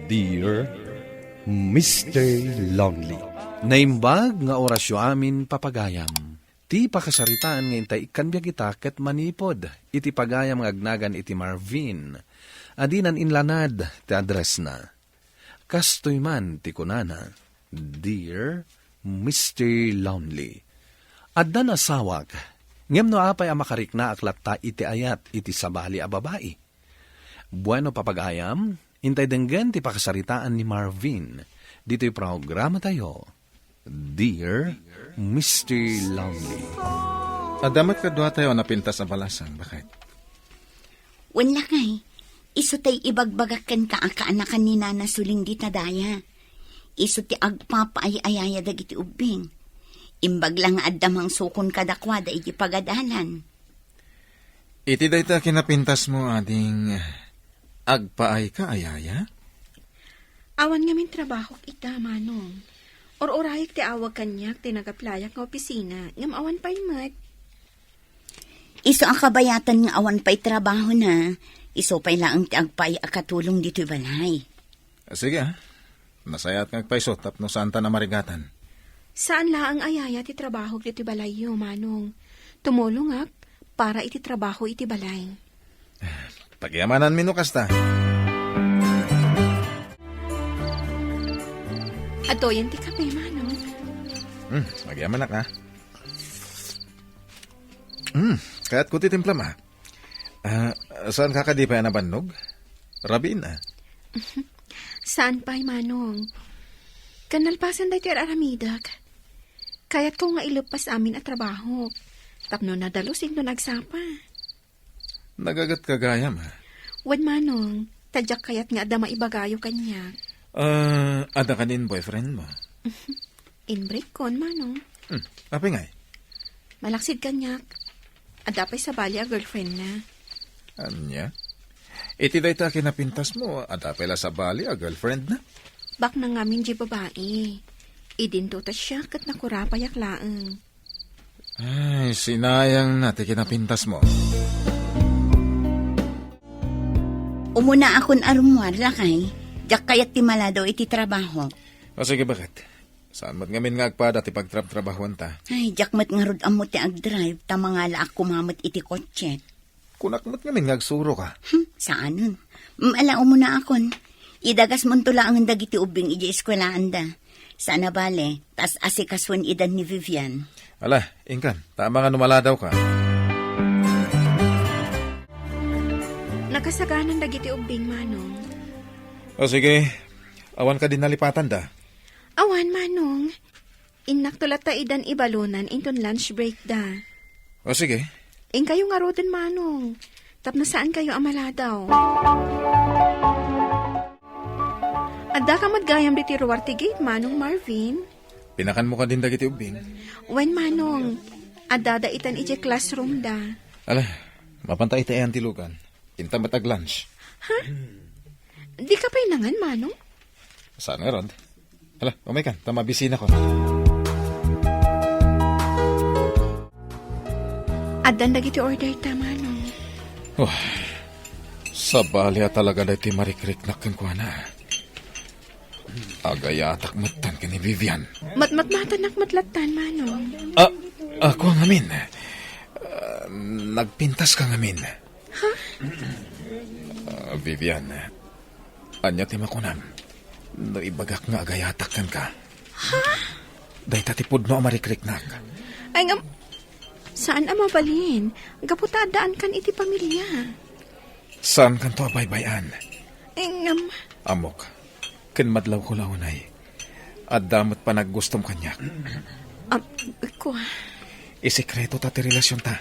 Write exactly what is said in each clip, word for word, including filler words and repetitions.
Dear Mister Lonely. Naimbag nga orasyo amin, papagayam. Ti pakasaritaan nga intay ikkan biag ita ket manipud iti pagayam nga agnagan iti Marvin. Adinan inlanad ti addressna. Kastoy man ti kunana, "Dear Mister Lonely, addan asawak, ngem no apay a makariknaak latta iti ayat iti sabali a babai?" Bueno, papagayam, intay denggen ti pakasaritaan ni Marvin ditoy programatayo, Dear Mister Lonely. Adda met kaduatayo a napintas a balasang, baket? Wen lakay, isu tay ibagbagak kenka a kaanakan ni Nana Suling dita daya. Isu ti agpapaay-ayaya dagiti ubbing. Imbag la nga adda mangsukon kadakuada iti pagadalan. Iti dayta kinapintasmo, ading, agpaayka a yaya? Awan ngamin trabahok ita, Manong. Ur-urayek ti awag kaniak ti nagaplayak nga opisina, ngem awan pay met. Isu a kabayatan nga awan pay trabahona, isu pay laeng ti agpaay a katulong ditoy balay. Sige, ah. Nasayaat nga agpayso tapno saanta a marigatan. Saan laeng a yaya ti trabahok ditoy balayyo, Manong. Tumulongak para iti trabaho iti balay. Pagyamananmi no kasta. Atoyen ti kape, Manong. Hmm, agyamanak, ah. Hmm, kayatko ti timplam, ah. Ah, saanka kadi pay a nabannog? Rabiin, ah. Saan pay, Manong. Ken nalpasen daytoy ar-aramidek. Kayatko nga ileppas amin a trabaho. Tapno nadalus inton agsapa. Nagagetka gayam, ah. Wen, Manong, ta diak kayat nga adda maibagayo kaniak. Ah, adda kadi boyfriendmo? Inbreak kon, Manong. Hmm, apay ngay? Malaksid kaniak. Adda pay sabali a girlfriendna. Ania? Iti dayta a kinapintasmo, adda pay la sabali a girlfriendna? Baknang ngamin diay babai. Idinto ta siak ket nakurapayak laeng. Ay, sinayangna ti kinapintasmo. Umunaakon a rummuar, lakay. Diak kayat ti maladaw iti trabaho. O sige, baket? Saan met ngamin nga agpada ti pagtrabtrabahuanta? Ay, diak met ngarud ammo ti agdrive, ta mangalaak koma met iti kotse. Kunak met ngamin nga agsuroka. Hmm, saanen. Mm, ala, umunaakon. Idagasmonto laengen dagiti ubbing idiay eskuelaanda. Saan a bale, ta as-asikasuen ida ni Vivian. Ala, inkan, ta amangan no maladawka. Nakasaganan dagiti ubbing, Manong. O sige, awan kadi nalipatanda? Awan, Manong. Innakto latta idan ibalunan inton lunch break da. O sige. Inkayo ngaruden, Manong. Tapno saankayo a maladaw. Addaka met gayam ditoy ruar ti gate, Manong Marvin? Pinakanmo kadin dagiti ubbing? Wen, Manong. Addada itan idiay classroom da. Ala, mapanta iti ayan ti lugan. Inta met ag-lunch. Ha? Dika pay nangan, Manong? Saan ngarud? Hala, umaykan, ta mabisinakon. Addan dagiti order ta, Manong. Oh, sabali a talaga daytoy marikriknak kenkuana. Agayatak metten ken ni Vivian. Matmatmatanak met lattan, Manong. Ah, ako ngamin. Ah, nagpintaska ngamin. Ha? Ah, Vivian, ania ti makunam no ibagak nga agayatak kenka? Ha? Dayta ti pudno a marikriknak. Ay, ngem, saan a mabalin. Gapu ta addaankan iti pamilya. Saankanto a baybay-an. Ay, ngem. Ammok, ken madlawko la unay. Adda met panaggustom kaniak. Am, kua. Isekreto ta ti relasionta.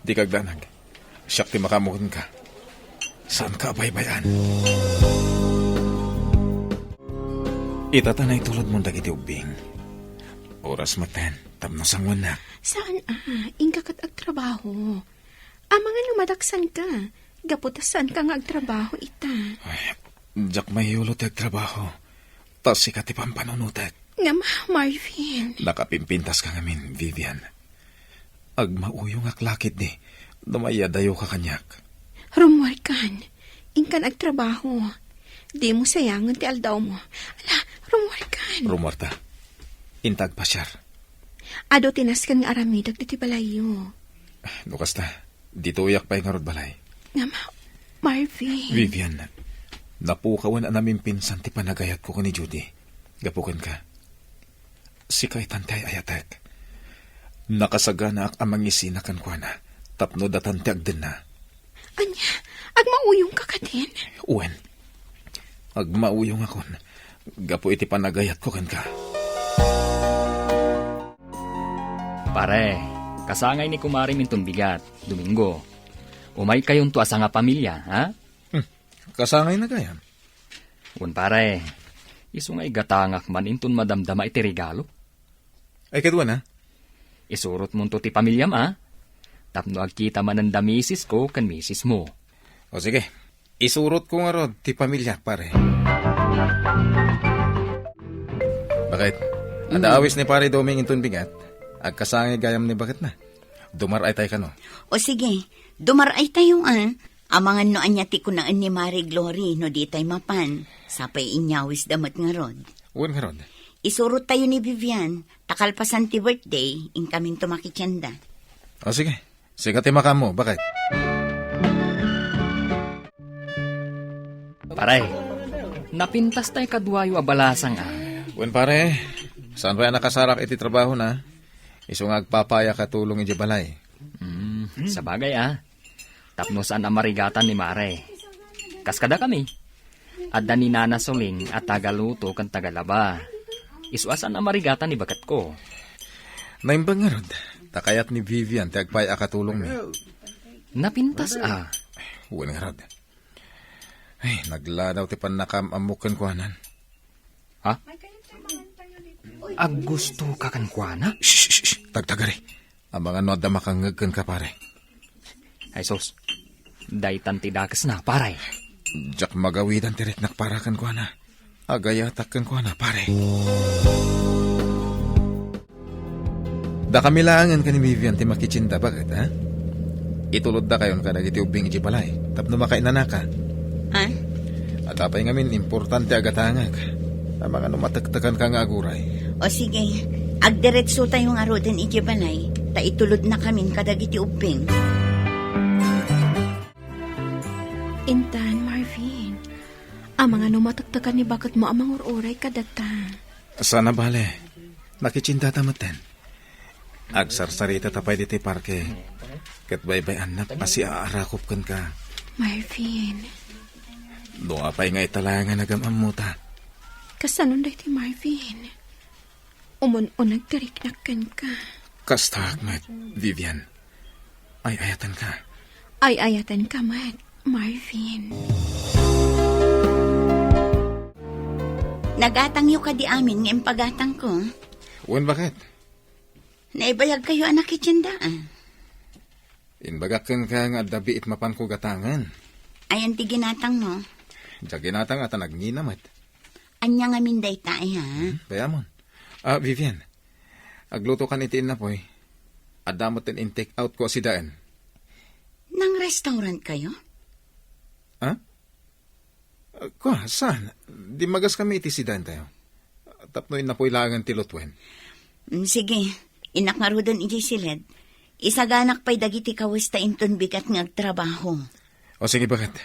Dika agdanag. Siak ti makaammo kenka. Saanka a baybay-an. Ita ta naitulodmon dagiti ubbing. Oras metten, tapno sangoennak. Saan a, inka ket agtrabaho. Amangan no madaksanka, gapu ta saanka nga agtrabaho ita. Ay, diak mayulo ti agtrabaho. Ta sika ti pampanunotek. Ngem, Marvin. Nakapimpintaska ngamin, Vivian. Agmauyongak la ketdi no maiyadayoka kaniak. Rummuarkan, inkan agtrabaho. Dimo sayangen ti aldawmo. Ala, rummuarkan. Rummuarta. Inta agpasiar. Adu ti nasken nga aramidek ditoy balayyo. No kasta, ditoyak pay ngarud balay. Ngem, Marvin. Vivian, napukawen a namimpinsan ti panagayatko ken ni Judy. Gapu kenka. Sika itan ti ay-ayatek. Nakasaganaak a mangisina kenkuana tapno datan ti agdenna. Ania, agmauyongka kadin? Wen, agmauyongakon gapu iti panagayatko kenka. Pare, kasangay ni kumarim inton bigat, Domingo. Umaykayonto a sangapamilia, ha? Hmm, kasangayna gayam. Wen, pare, isu nga igatangak man inton madamdama iti regalo. Ay, kaduana? Isurotmonto ti pamiliam, a? Tapno agkita manen da misisko ken misismo. O sige, isurotko ngarud ti pamiliak, pare. Bakit? Adda awis ni Pare Doming inton bigat. Agkasangay gayam ni baketna. Dumar-ay tay kano? O sige, dumar-ay tayo, a. Amangan no ania ti kunaen ni Mare Glory no ditay mapan, sapay inyawisda met ngarud. Wen ngarud. Isurottayo ni Vivian, ta kalpasan ti birthday, inkaminto makitienda. O sige, sika ti makaammo, bakit? Pare, napintas tay kaduayo a balasang, a. Wen pare, saan pay a nakasarak iti trabahona? Isu nga agpapaay a katulong idiay balay. Hmm, sabagay, a. Tapno saan a marigatan ni Mare. Kas kadakami, adda ni Nana Soling a tagaluto ken tagalaba. Isu a saan a marigatan ni baketko. Naimbag ngarud, ta kayat ni Vivian ti agpaay a katulongmi. Napintas, a. Wen ngarud. Ay, nagladaw ti pannakaam-ammok kenkuanan. Ha? Aggustoka kenkuana? Shh, shh, shh. Tagtagari. Amangan no adda makangngeg kenka, pare. Ay, sus. Daytan ti dakesna, pare. Diak magawidan ti riknak para kenkuana. Agayatak kenkuana, pare. Dakami laengen ken ni Vivian ti makitienda, bakit, ha? Itulodda kayon kadagiti ubbing idiay balay, tapno makainanaka. Ha? Adda pay ngamin importante a gatangek. Amangan no matektekanka nga aguray. O sige, agdiretso tayo ngaruden idiay balay, ta itulodnakamin kadagiti ubbing. Intan, Marvin, amangan no matektekan ni baketmo a mangur-uray kadata. Saan a bale. Nakitiendata metten. Agsarsaritata pay ditoy parke. Ket baybay-annak a siaarakop kenka. Marvin. No apay nga ita laeng a nagam-ammota. Kasanon daytoy, Marvin? Umun-uneg ti riknak kenka. Kastaak met, Vivian. Ay-ayatenka. Ay-ayatenka met, Marvin. Nagatangyo kadi amin nga impagatangko? Wen, bakit? Naibayagkayo a nakitiendaan. Imbagak kenka nga adda biit mapanko gatangen. Ayan ti ginatangmo? Diak ginatang a ta nagngina met. Ania ngamin dayta, aya? Hmm, bayamon. Ah, Vivian, aglutokan iti innapoy. Adda met in-take out ko a sidaen. Nang-restaurant kayo? Ha? Kua, saan? Dimmagas kami iti sidaentayo. Tapno innapoy laengen ti lutuen. Mm, sige, innak ngaruden idiay siled. Isaganak pay dagiti kawes ta inton bigat nga agtrabaho. O sige, bakit?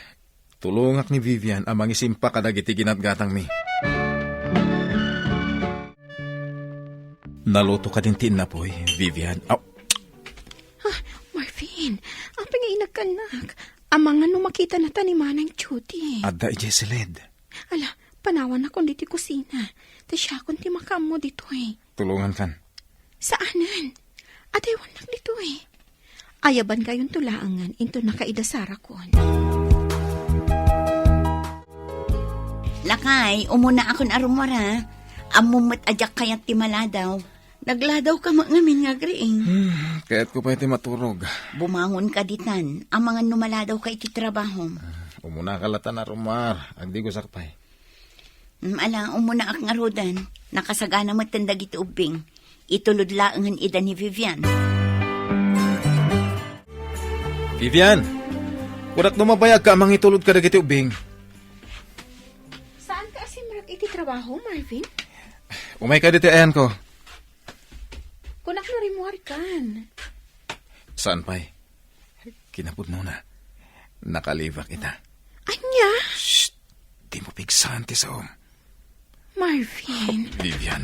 Tulongak ni Vivian a mangisimpa kadagiti ginatgatangmi. Naluto kadin ti innapoy, Vivian? Aw. Ah, Marvin, apay nga inagkannak? Amangan no makitanata ni Manang Judy. Adda idiay siled. Ala, panawanakon ditoy kusina. Ta siakon ti makaammo ditoy. Tulongankan. Saanen. Adaywannak ditoy. Ayabankayonto laengen inton nakaidasarakon. Lakay, umunaakon a rummuar. Ammom met a diak kayat ti maladaw. Nagladawka met ngamin nga agriing. Hmm, kayatko pay ti maturog. Bumangonka ditan, amangan no maladawka iti trabahom. Ah, umunaka latan a rummuar, agdigosak pay. Mm, ala, umunaak ngaruden. Nakasagana metten dagiti ubbing. Itulod laengen ida ni Vivian. Vivian! Kunak no mabayagka a mangitulod kadagiti ubbing. Simrek iti trabaho, Marvin? Umayka ditoy ayanko. Kunak no rimmuarkan. Saan pay? Kinapudnona. Nakalibak ita. Ania? Shh! Dimo pigsaan ti saom. Marvin. Vivian.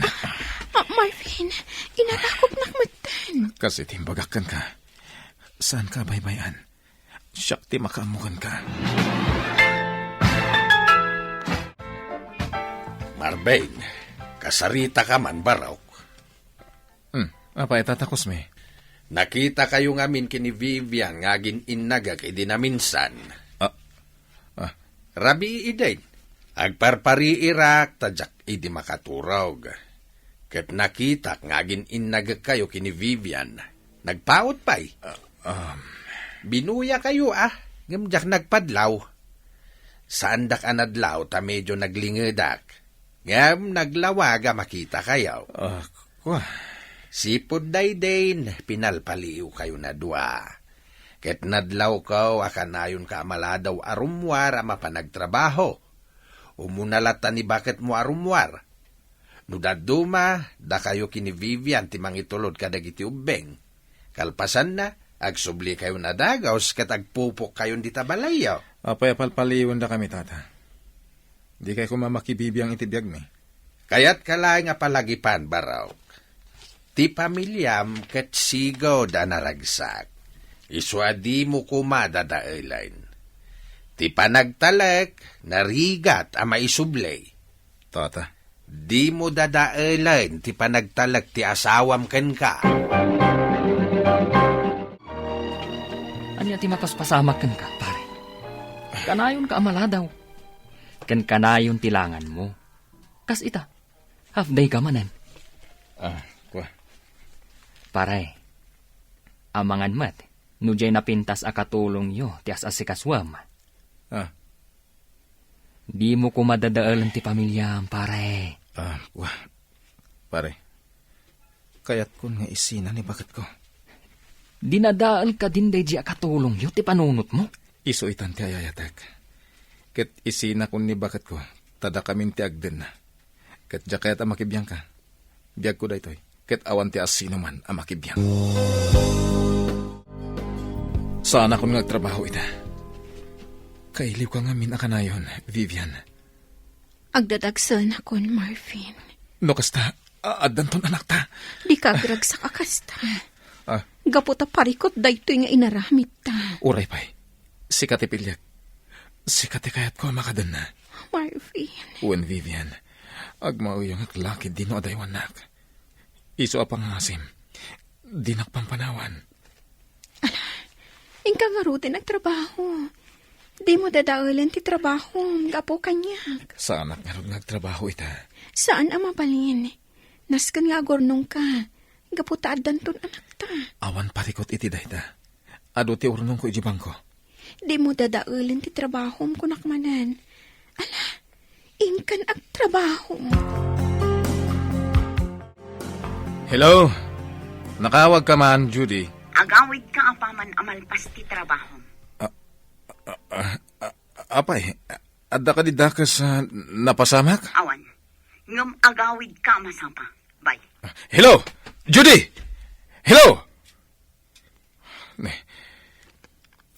Ah, Marvin, inarakopnak metten. Kas iti imbagak kenka. Saanka baybay-an. Siak ti makaammo kenka. Marvin, kasaritaka man, barok. Hmm, apay, Tata Cosme? Nakitakayo ngamin ken ni Vivian nga agin-innagek idi naminsan. Ah, ah. Rabii idin, agparpariirak ta diak idi makaturog. Ket nakitak nga agin-innagekkayo ken ni Vivian. Nagpaut pay. Ah, um. Binuyakayo, a, ngem diak nagpadlaw. Saandak a nadlaw ta medio naglingedak. Ngem naglawag a makitakayo. Ah, kua. Sipud daydiay, pinalpaliwkayon a dua. Ket nadlawko a kanayonka a maladaw a rummuar a mapan agtrabaho. Umuna latta ni baketmo a rummuar. No dadduma, dakayo ken ni Vivian ti mangitulod kadagiti ubbing. Kalpasanna, agsublikayon a dagus ket agpupokkayon dita balayyo. Apay a palpaliwendakami, Tata? Dikay koma makibibiang iti biagmi. Kayatka laeng a palagipan, barok. Ti pamiliam ket sigud a naragsak. Isu a dimo koma dadaelen. Ti panagtalek, narigat a maisubli. Tata. Dimo dadaelen ti panagtalek ti asawam kenka. Ania ti mapaspasamak kenka, pare? Kanayonka a maladaw. Ken kanayon ti langanmo. Kas ita, half day ka manen. Ah, kua. Pare, amangan met no diay napintas a katulongyo ti as-asikasuem. Ah. Dimo koma dadaelen ti pamiliam, pare. Ah, wa-, pare, kayatkon nga isina ni baketko. Dinadael kadin daydi a katulongyo ti panunotmo? Isu itan ti ayayatek. Ket isinakon ni baketko, ta dakamin ti agdenna. Ket diak kayat a makibiangka. Biagko daytoy, ket awan ti asinoman a makibiang. Saanakon nga agtrabaho ita. Kailiwka ngamin a kanayon, Vivian. Agdadagsenakon, Marvin. No kasta, a-, addanton anakta. Dika agragsak a kasta. Ah. Gapu ta parikut daytoy nga inaramidta. Uray pay. Sika ti piliek. Sika ti kayatko a makadenna. Marvin. Wen, Vivian. Agmauyongak la ketdi no adaywannak. Isu a pangngasim, dinak pampanawan. Ala, inka ngaruden agtrabaho. Dimo dadaelen ti trabahom gapu kaniak. Saanak ngarud nga agtrabaho ita. Saan a mabalin. Nasken nga agurnongka gapu ta addanton anakta. Awan parikut iti dayta. Adu ti urnongko iti bangko. Dimo dadaelen ti trabahom, kunak manen. Ala, inkan agtrabahom. Hello? Nakaawagka man, Judy? Agawidka apaman a malpas ti trabahom. Ah, ah, ah, ah, apay, adda kadi dakes a napasamak? Awan. Ngem agawidka a masapa. Bye. Hello? Judy! Hello? Ne.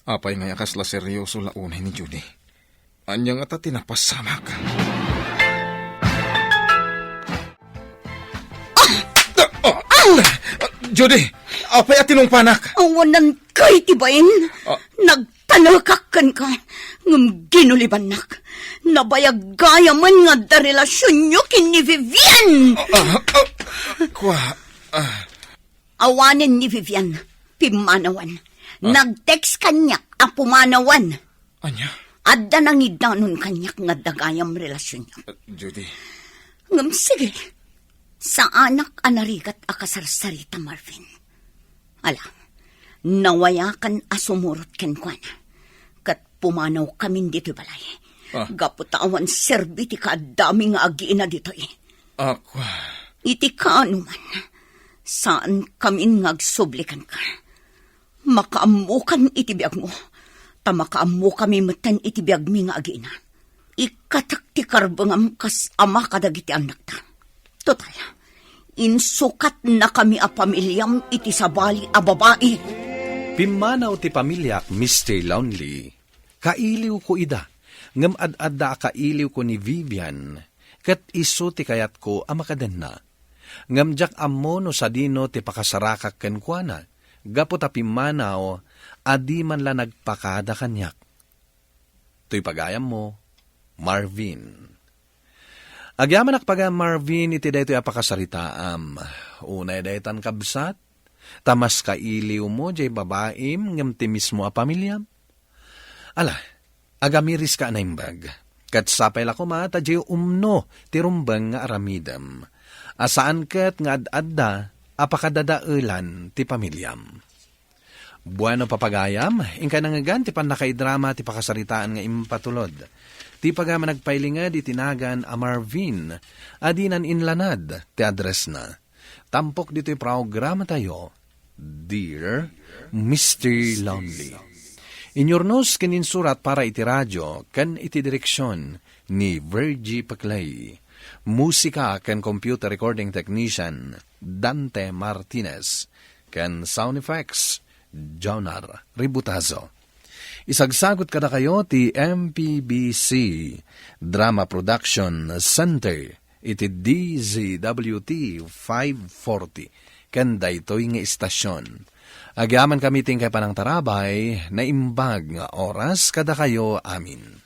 Apay ngay a kasla seryoso la unay ni Judy? Ania ngata ti napasamak? Ah! Ah! Ah! Judy, apay a tinungpanak? Awanan kay ti bain. Ah. Nagtalekak kenka, ngem ginulibannak. Nabayag gayamen nga adda relasionyo ken ni Vivian. Ah, ah, ah, kua, ah. Awanen ni Vivian, pimmanawan. Ah. Nag-text kaniak a pumanawan. Ania? Adda nangidanon kaniak nga adda gayam relasionyo. Ah, Judy. Ngem sige, saanak a narigat a kasarsarita, Marvin. Ala, nawayakan a sumurot kenkuana. Ket pumanawkamin ditoy balay. Ah. Gapu ta awan serbi ti kaaddami nga agiina ditoy. Ako. Iti kaano man, saankamin nga agsubli kenka. Makaammokan iti biagmo, ta makaammokami metten iti biagmi nga agiina. Ikkatak ti karbengam kas ama kadagiti annakta. Total, insukatnakami a pamiliam iti sabali a babai. Pimmanaw ti pamiliak, Mister Lonely. Kailiwko ida, ngem ad-adda a kailiwko ni Vivian, ket isu ti kayatko a makadenna. Ngem diak ammo no sadino ti pakasarakak kenkuana, gapu ta pimmanaw a di man la nagpakada kaniak. Toy pagayammo, Marvin. Agyamanak pagayam, Marvin, iti daytoy a pakasaritaam. Unay daytan, kabsat, ta mas kailiwmo diay babaim ngem ti mismo a pamiliam. Ala, agamiriska a naimbag. Ket sapay la koma ta diay umno ti rumbeng nga aramidem. A saan ket nga ad-adda a pakadadaelan ti pamiliam. Bueno, papagayam, inkay nangngegan ti pannakaidrama ti pakasaritaan nga impatulod. Ti pagayam a nagpailinged iti nagan a Marvin, a dinan inlanad ti addressna. Tampok ditoy programatayo, Dear Mister Lonely. Inyurnos ken insurat para iti radio ken iti direksion ni Virgie Paclay. Musika ken computer recording technician, Dante Martinez. Ken sound effects, Jonar Ributazo. Isagsagut kadakayo ti M P B C Drama Production Center iti D Z W T five forty ken daytoy nga istasion. Agyamankami ti inkay panangtarabay, naimbag nga oras kadakayo amin.